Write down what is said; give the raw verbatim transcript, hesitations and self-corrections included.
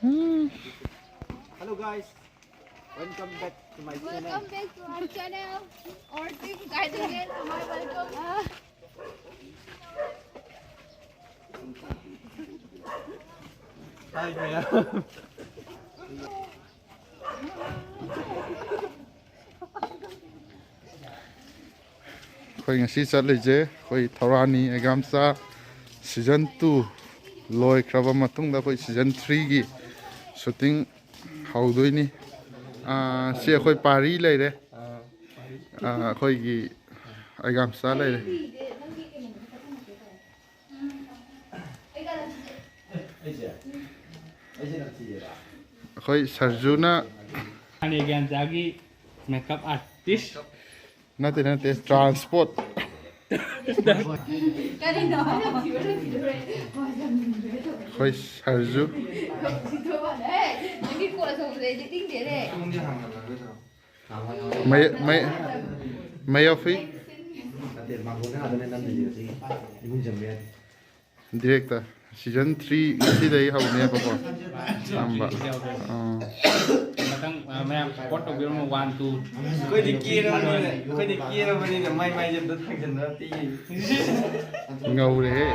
Hello guys, welcome back to my channel. Welcome back to our channel. Our team guided. Welcome. Hi, ꯃꯌꯥꯝ꯫ ꯑꯩꯈꯣꯏ ꯉꯁꯤ ꯆꯠꯂꯤꯁꯦ ꯑꯩꯈꯣꯏ ꯊꯧꯔꯥꯅꯤ ꯑꯩꯒꯥꯝꯆꯥ season two ꯂꯣꯏꯈ꯭ꯔꯕ ꯃꯇꯨꯡꯗ ꯑꯩꯈꯣꯏ season threeꯒꯤ shooting ꯍꯧꯗꯣꯏꯅꯤ꯫ ꯑꯥ, ꯁꯤ ꯑꯩꯈꯣꯏ ꯄꯥꯔꯤ ꯂꯩꯔꯦ꯫ ꯑꯥ, ꯑꯩꯈꯣꯏꯒꯤ ꯑꯩꯒꯥꯝꯆꯥ ꯂꯩꯔꯦ꯫ ꯑꯩꯈꯣꯏ ꯁꯔꯖꯨꯅ ꯑꯅꯦ ꯒ꯭ꯌꯥꯟꯆꯥꯒꯤ makeup artist꯫ ꯅꯠꯇꯦ, ꯅꯠꯇꯦ, transport꯫ ꯀꯔꯤꯅꯣ? ꯑꯩꯈꯣꯏ ꯁꯔꯖꯨ꯫ ꯅꯪꯒꯤ ꯀꯣꯠ ꯑꯆꯧꯕꯗꯩꯗꯤ ꯇꯤꯡꯗꯦꯅꯦ꯫ ꯃꯌ-, ꯃꯌ-, ꯃꯌꯥꯐꯤ꯫ ꯅꯠꯇꯦ, ꯃꯥꯡꯒꯣꯜꯗ ꯉꯥꯛꯇꯅꯦ ꯅꯝꯗꯣꯏꯁꯦ ꯉꯁꯤꯒꯤ꯫ ꯏꯃꯨꯡ ꯆꯪꯕ ꯌꯥꯗꯦ꯫ Director, season three ꯉꯁꯤꯗꯒꯤ ꯍꯧꯅꯦꯕꯀꯣ꯫ ꯇꯝꯕ꯫ ꯑꯥ꯫ ꯃꯊꯪ, ꯑ, ꯃꯌꯥꯝ support ꯇꯧꯕꯤꯔꯝꯃꯣ, one, two꯫ ꯑꯩꯈꯣꯏꯗꯤ ꯀꯦꯔꯕꯅꯤꯅ, ꯑꯩꯈꯣꯏꯗꯤ ꯀꯦꯔꯕꯅꯤꯅ ꯃꯥꯏ ꯃꯥꯏꯁꯦ ꯑꯝꯇ ꯊꯥꯡꯖꯟꯅꯔꯛꯇꯦ꯫ ꯉꯧꯔꯦꯍꯦ꯫